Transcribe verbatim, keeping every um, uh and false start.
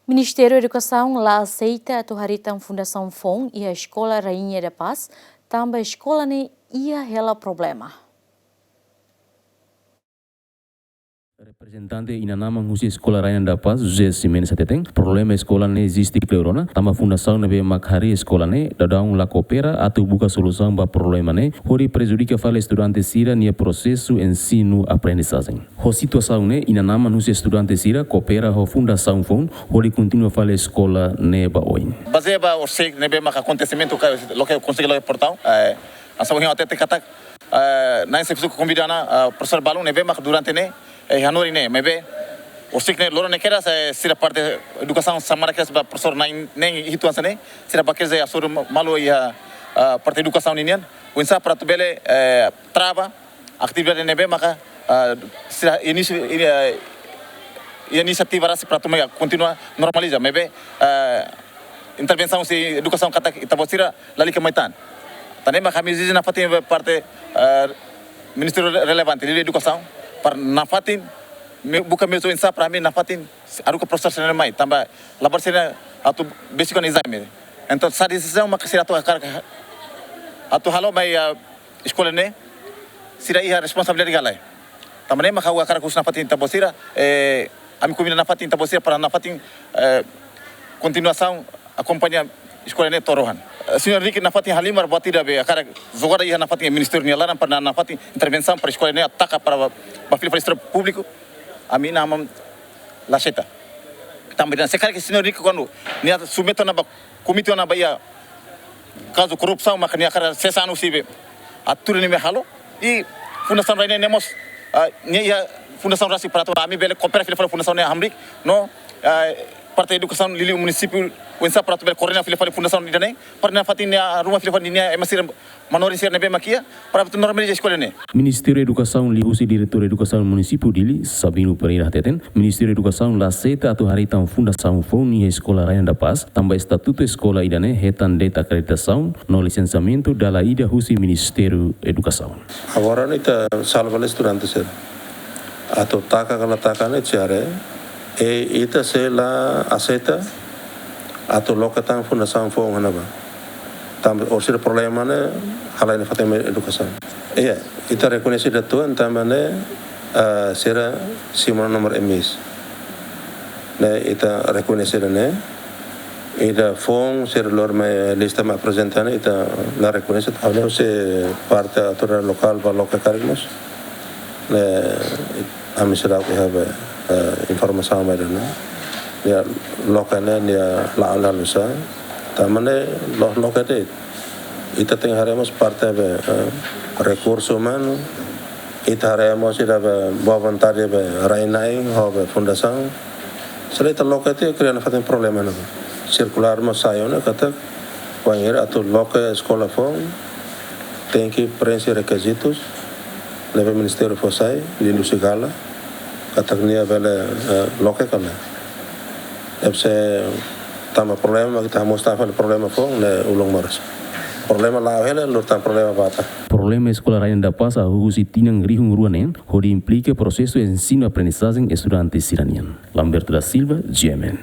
Ministériu Edukasaun la aseita atu haritan fundasaun foun iha Eskola Rainha da Paz, tanba eskola ne'e iha hela problema. Reprezentante inan-aman husi Eskola Rainha da Paz, José Ximenes hateten, problema eskola ne'e eziste kleur ona, tanba fundasaun ne'ebé mak harii eskola ne'e daudaun la koopera atu buka solusaun ba problema ne'e, hodi prejudika fali estudante sira-nia prosesu ensinu-aprendizajen. Ho situasaun ne'e, inan-aman husi estudante sira koopera ho fundasaun foun hodi kontinua fali eskola ne'e ba oin. Bazeia ba orsida ne'ebé maka akontesimentu ka loke konsege loke portaun, eh, asa ohin hatete katak, eh, na'in-sefisuku konvida ona, eh, profesór balun ne'ebé maka durante ne'e, eh, hanorin ne'e, maibé orsida ne'e loron ne'e kedas, eh, sira parte edukasaun samara kedas ba profesór na'in-neen hitu hanesan ne'e, sira ba kedas, eh, hasoru ma-, malu iha, eh, parte edukasaun ninian, oinsá para atu bele, eh, trava atividade ne'ebé maka, ah, sira inisi-, ini, ah, inisiativa rasik para atu mai kontinua normaliza, maibé, ah, intervensaun husi edukasaun katak ita-boot sira lalika mai tan. Tan ne'e maka ami ezije nafatin parte, ah, ministériu re-, relevante, liuliu edukasaun, para nafatin, me-, buka meius oinsá para ami nafatin haruka profesór sira-ne'e mai, tanba labarik sira atu besik ona ezame. Entaun, sai desizaun maka sira atu hakarak, atu halo mai, ah, eskola ne'e, sira iha responsabilidade ka lae. Tanba ne'e maka ha'u hakarak husu nafatin ita-boot sira, eh, ami konvida nafatin ita-boot sira para nafatin, eh, kontinuasaun akompaña eskola ne'e to'o rohan. Eh, señór Henrique nafatin halimar buat ida be hakarak jogada iha nafatin ministériu nia laran para nafatin intervensaun para eskola ne'e ataka para ba, ba fila fali eskola públiku. Ami inan-aman la aseita. Tanba ida-ne'e se karik señór Henrique kuandu nia submete ona ba komité ona ba iha kazu korrupsaun maka nia hakarak sesa anu sibe. Atu ne'e mak halo. I Fundasaun Rainha ne'e mós, ah, nia iha fundasaun rasik para atu ami bele koopera fila fali fundasaun ne'e hamriik no, ah, parte edukasaun liuliu munisípiu oinsá para atu bele koordena fila fali fundasaun ida-ne'e para nafatin nia ruma fila fali nia ema sira manorin sira ne'ebé mak iha, para atu normaliza eskola ne'e. Ministériu Edukasaun liuhusi Diretór Edukasaun Munisípiu Dili, Sabino Pereira hateten, Ministériu Edukasaun la aseita atu haritan fundasaun foun iha Eskola Rainha da Paz, tanba estatutu eskola ida-ne'e hetan de'it akreditasaun no lisensiamentu dala ida husi Ministériu Edukasaun. Agora ne'e ita salva estudante sira. Atu taka ka la taka ne'e ita haree, i ita sei la aseita atu loke tan fundasaun foun iha ne'ebá. Tanba orsida problema ne'e halai nafatin mai edukasaun. Iya, ita rekoñese ida tuan tanba ne'e, ah, sira simu nomor emis. Ne'e ita rekoñese ida-ne'e. Ida foun sira lori mai lista mai aprezenta ne'e ita la rekoñese. Ami husi parte autoridade lokál ba loke karik mós. Ne'e ami seidauk iha be, eh, informasaun ba ida-ne'e. Ya, loke ne'e nia la, la lusa. Tanba ne'e lo-, loke de'it. Ita tenke haree mós parte be, eh, rekursu umanu. Ita haree mós ida be boa vontade be rai-na'in ho be fundasaun. Se lae ita loke de'it kria nafatin problema ne'e. Sirkulár mós sai ona katak, wainhira atu loke eskola foun, tenke prenxe rekizitus, ne'ebé ministériu fó sai, liuhusi gala, katak nia bele, eh, loke ka lae. Deve ser tanba problema, ita mós tanba problema foun, ne'e ulun moras. Problema la'o hela, lori tan problema ba ita. Problema Eskola Rainha da Paz hahú husi tinan rihun rua neen, hodi implika prosesu ensinu-aprendizajen estudante sira-nian. Lamberto da Silva, G M N.